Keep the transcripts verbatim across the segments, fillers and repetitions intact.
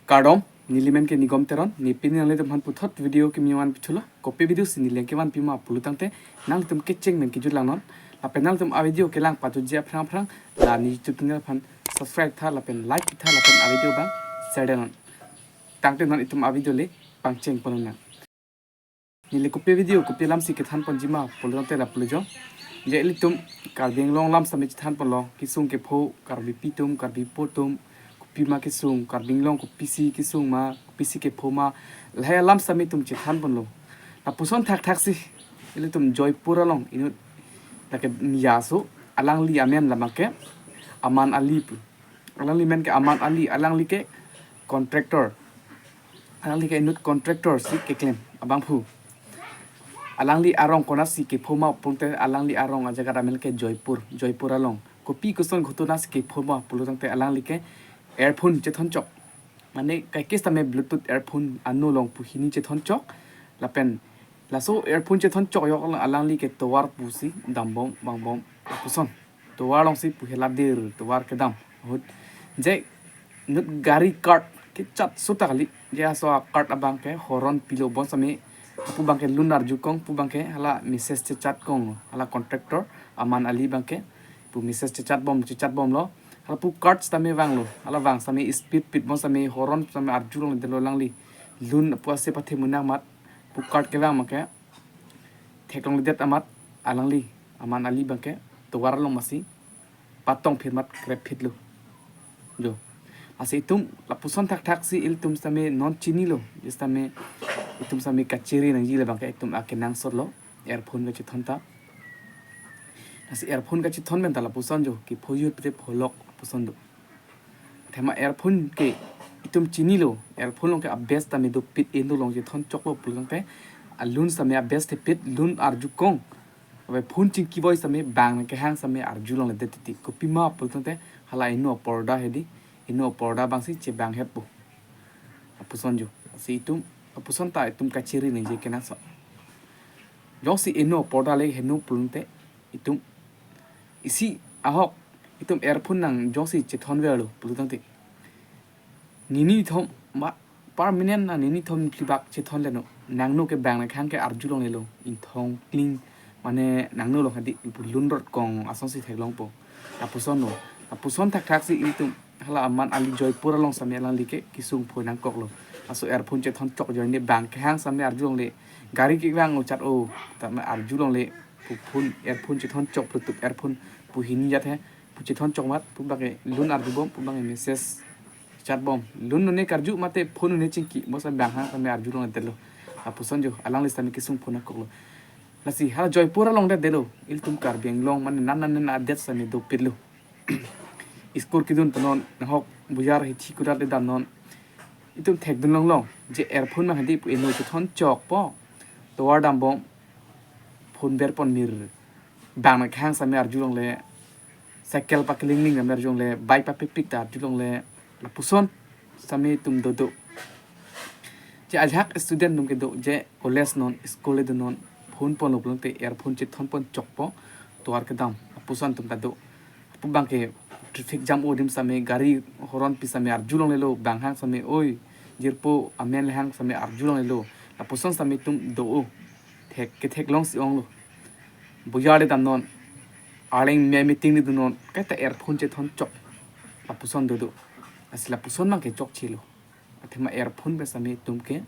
Kardom, neli men ke Nigom Teron, ne pini nanglitum aphan puthot video kimi vanpi thulo, kopi video si neli kevanpi ma pulo tangte, nanglitum kecheng men kejut langnon, lapen nanglitum a video kelang pajutji aphrang aphrang, la ne YouTube channel aphan subscribe tha, lapen like tha, lapen a video abang share non. Tangte non itum a video le pangcheng ponnon nang. Neli kopi video, kopi alam si kethan ponji ma pulo tangte lapulo jo. Je ilitum Karbi Anglong alam sitame chethan ponlo, kesung kepho, Karbipi atum, Karbipo atum, kopima kesung, Karbi Anglong kopisi kesung ma, kopisi kepho ma, lahai alam sitame itum chethan ponlo. Lapuson thakthak si, ilitum Joypur along inut lake miya so, alangli amen labang ke Aman Ali pu. Alangli men ke Aman Ali, alangli ke contractor. Alangli ke inut contractor si keklem abangphu. Alangli arong konat si kepho ma pulo tangte alangli arong ajaga amen ke Joypur, Joypur along. Kopi koson ghotona si kepho ma pulo tangte alangli ke earphone chethon chok. Mane kaiketa sitame Bluetooth earphone ano along pu hini chethon chok. Lapen laso earphone chethon chok ajok alangli ke tovar pusi dambom vangbom lapuson. Tovar alongsi pu hela dir tovar kedam ahut. Je inut gari card kechat so ta kali. Je laso a card abang ke horn pilo bonsitame, pu abang ke lun arjukong, pu abang ke hala message chechatkong, hala contractor Aman Ali abang ke pu message chechatbom, chechatbomlo. Hala pu card sitame vanglo, hala vang sitame speed pit bonsitame, horn sitame arjulongledetlo alangli. Lun pu ase pathe munak mat, pu card kevang abang ke theklongledet amat alangli, Aman Ali abang ke tovar along masi patong phir mat krep phitlo. Jo. Lasi itum lapuson thakthak si ilitum sitame non chinilo, je sitame itum sitame kachere nangji labang ke itum akenangsotlo, earphone kachethon ta. Lasi earphone kachethon men ta lapuson jo, kepho ahut pite pholok lapuson do. Athema earphone ke itum chinilo, earphone along ke a-bass sitame dopik, eno along chethon choklo pulo tangte alun sitame a-bass thepit, lun arjukong. Ave phone chingki voice sitame bang kehang sitame arjulongledetji. Kopima pulo tangte hala eno porda hedi, eno porda abangsi chebang hetpo. Lapuson jo. Lasi itum, lapuson ta itum kachere nangji kenangsot. Jongsi eno porda le heno pulo tangte itum isi ahok itum earphone nang jongsi chethonverlo pulo tangte, nini thom ma permanent na nini thom phli bak chethonle no, nangno ke bang kehang ke arjulonglelo, ingthong kling, mane nangno along hadi ipu lun rot kong asonsi theklongpo. Lapuson lo, lapuson thakthak si itum hala Aman Ali Joypur along sitame alangli ke kesung pho nangkoklo. Laso earphone chethon chok ajoine bang kehang sitame arjulongle, gari kevang ochat o, tame arjulongle, pu phone, earphone chethon chok, Bluetooth earphone pu hini jat he, pu chethon chok mat, pu abang ke lun arjubom, pu abang ke message chatbom. Lun nune karju mate phone nune chingki, bonsitame bang hang sitame arjulongledetlo. Lapuson jo, alangli sitame kesung pho nangkoklo. Lasi hala Joypur along det detlo, ilitum Karbi Anglong mane nan nan nan adet sitame dopiklo. School kedun panon, nahok bujar hithi kudat le damnon. Itum thekdun longlong, je earphone abang hadi pu eno chethon chokpo, tovar dambom, phone berpon mir. Bang kehang sitame arjulongle, cycle pakelingling sitame arjulongle, bike papipik ta arjulongle, lapuson sitame itum dodo. Je ajahak student atum kedo, je college non, school le dunnon, phone ponlo pulo tangte earphone chethon pon chokpo, tovar kedam, lapuson atum ta do. Pu abang ke traffic jam o adim sitame, gari horn pi sitame arjulonglelo, bang hang sitame, oi, jirpo amen le hang sitame arjulonglelo. Lapuson sitame itum do o. Thek, ketheklong si onglo. Bujar le damnon, arleng me meeting le dunnon, kaita earphone chethon chok. Lapuson dodo. Lasi lapuson abang ke chokchelo. Athema earphone pen sitame itum ke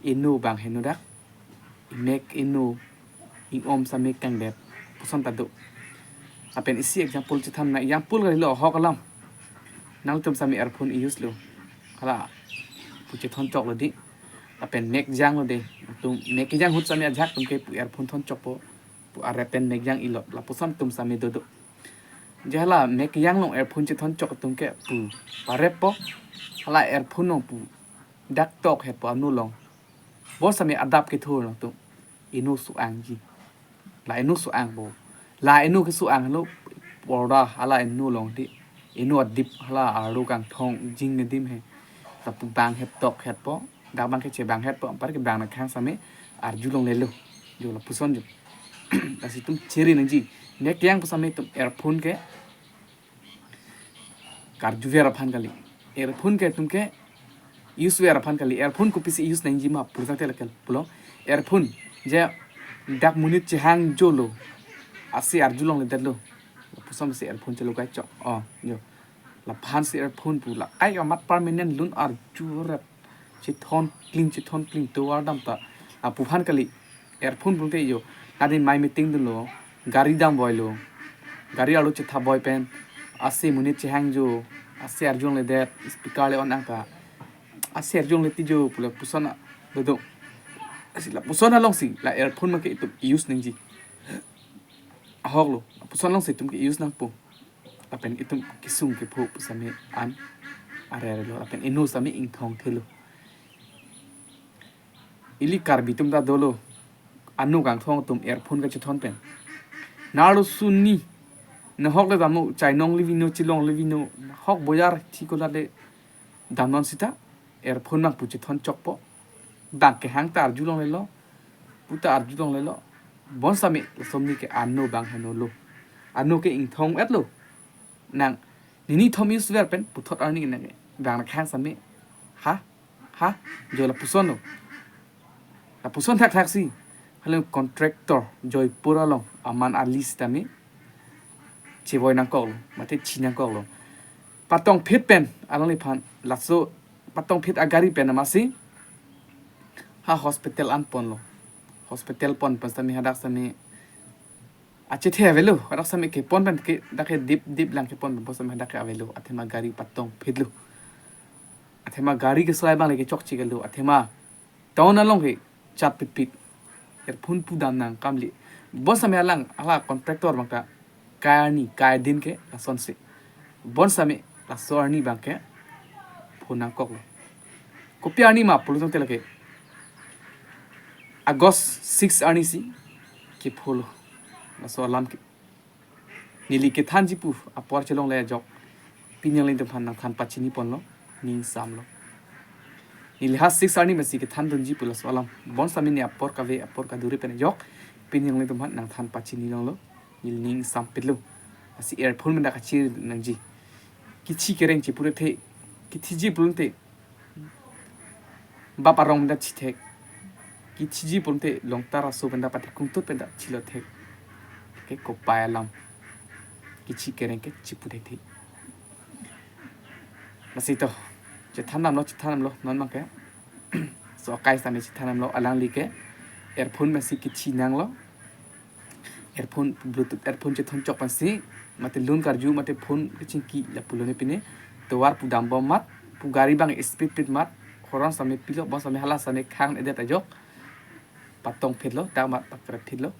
eno bang heno dak, imek eno, ing-om sitame kangdet, lapuson ta do. Lapen isi example chethan nang, example kalilo ahok alam. Nangtum sitame earphone i-use lo, hala pu chethon choklo di. Lapen mek janglo de. Itum mek jang ahut sitame ajahak atum ke pu earphone thon chokpo, pu arep pen mek jang-ilo, lapuson atum sitame dodo. Je hala mek jang along earphone chethon chok atum ke pu pareppo, hala earphone along pu dak tok hetpo ano along. Bonsitame adap kethur along atum eno so-angji. La eno so-angpo. La eno keso-ang lo, porda hala eno along di, eno adip hala arlo kangthong jing adim he. Lapu bang het tok hetpo, dak abang ke chebang hetpo, anpar ke bang kehang sitame arjulonglelo. Jo lapuson jo. Lasi itum chere nangji. Mek jang pu sitame itum earphone ke karjuver aphan kali. Earphone ke itum ke Use ver aphan kali, earphone kopisi use nangji ma purtang te lakel pulo. Earphone je dak monit chehang jolo, ase arjulongledetlo. Lapuson si earphone chelo kai chok. Oh, jo. Laphan si earphone pu la ai amat permanent lun arjurep. Chethon kling, chethon kling tovar dam ta. Lapu aphan kali. Earphone pulote jo, nadi mai meeting dunlo, gari damvoilo, gari arlo chethaboi pen, ase monit chehang jo, ase arjulongledet, speaker le on nangta, ase arjulongle ti jo, pu lapuson a, dodo. Lasi lapuson alongsi, la earphone ma ke itum use nangji. Ahoklo, lapuson alongsi itum ke use nangpo. Lapen itum kesung kepho pu sami an, are arelo, lapen eno sami ingthong thelo. Ili Karbi atum ta dolo. Ano kangthong atum earphone kachethon pen. Nalo suni. Nahok le damno, chainong le vino, chilong le vino. Nahok boyar thikola le damnon sita. Earphone nangpu chethon chokpo. Bang kehang ta arjulonglelo. Pu ta arjulonglelo. Bonsami lason ni ke ano bang henolo. Ano ke ingthong etlo. Nang nini thom use ver pen puthot arni nang bang khang sami. Ha? Ha? Jo lapuson lo. Lapuson thakthak si. Halo contractor Joypur along Aman Ali sitame chevoi nangkoklo, mate chi nangkoklo. Patongphit pen alangliphan laso patongphit agari pen amatsi ha hospital an ponlo. Hospital pon pen sami hadak sami achethe avelo, hadak sami kepon pen ke dak ke dip dip lang kepon pen bonsami hadak ke avelo, athema gari patongphitlo. Athema gari keso ai bang le kechokche kelo, athema town along ke chat pitpit. Earphone pudam nangkam le. Bonsami alang, ala contractor bang ta kai arni, kai din ke lasonsi. Bonsami laso arni bang ke phone nangkoklo. Kopi arni ma pulo tangte lake August six arni si kepholo. Laso alam ke. Neli kethanji pu apor chelongle ajok. Pini nanglitum aphan nangthan pachini ponlo, ning samlo. Neli ha six arni masi kethan dunji pu laso alam. Bonsami ne apor kave, apor kadure pen ajok. Pini nanglitum aphan nangthan pachini longlo. Neli ning sampitlo. Lasi earphone menda kachir nangji. Kithi kereng chepure the. Kithiji pulote. Bap arong menda chithek. Kithiji pulote longtar aso penta pati kungtut penta chilo thek. Ke kopai alam. Kithi kereng ke chipu thek thek. Lasi to. Chethan damlo, chethan damlo, non bang ke. So, akai sami chethan damlo, alangli ke earphone masi kithi nanglo. Earphone, Bluetooth earphone chethon chok pensi, mate lun karju, mate phone kechingki lapulo ne pine, tovar pudam bom mat, pu gari bang speed speed mat, horn sami pilo, bonsami hala sami khang edet ajok, patongphitlo, dak mat pakretphitlo,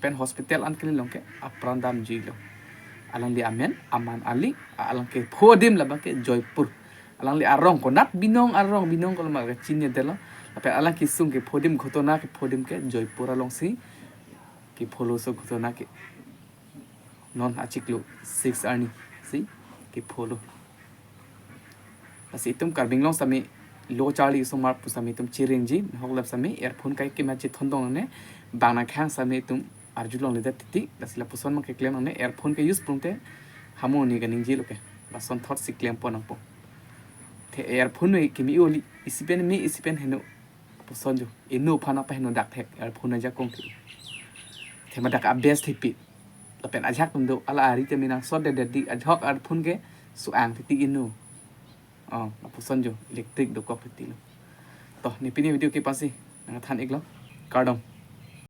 pen hospital an kali long ke, apran damjuilo. Alangli amen, Aman Ali, alang kepho adim labang ke Joypur. Alangli arong konat binong arong binong koloma kachinedetlo. Lapen alang kesung kepho adim ghotona kepho adim ke Joypur alongsi kepholo laso ghotona ke. Non achiklo six arni si kepholo. Lasi itum Karbi Anglong sami lo charli osomar pu sami itum chirengji, hoklap sami earphone kai kema chethon dong ne, bang nangkhang sami itum arjulongledet titi, lasi lapuson ma keklem nangne, earphone ke use pulote hamu ne kaningjilo ke. Lasonthot si klem pon nangpo. The earphone me kimi oli, isi pen me, isi pen heno. Lapuson jo. Eno aphan apa heno dak thek, earphone ajakong ke. Thema dak a best hipi. Lapen ajak tundo, ala ari te me nangsot dedet di, ajok earphone ke, suang titi eno. Oh, lapuson jo, electric dokok titilo. To, ne pini video ke apotsi, nangthan iklo. Kardom.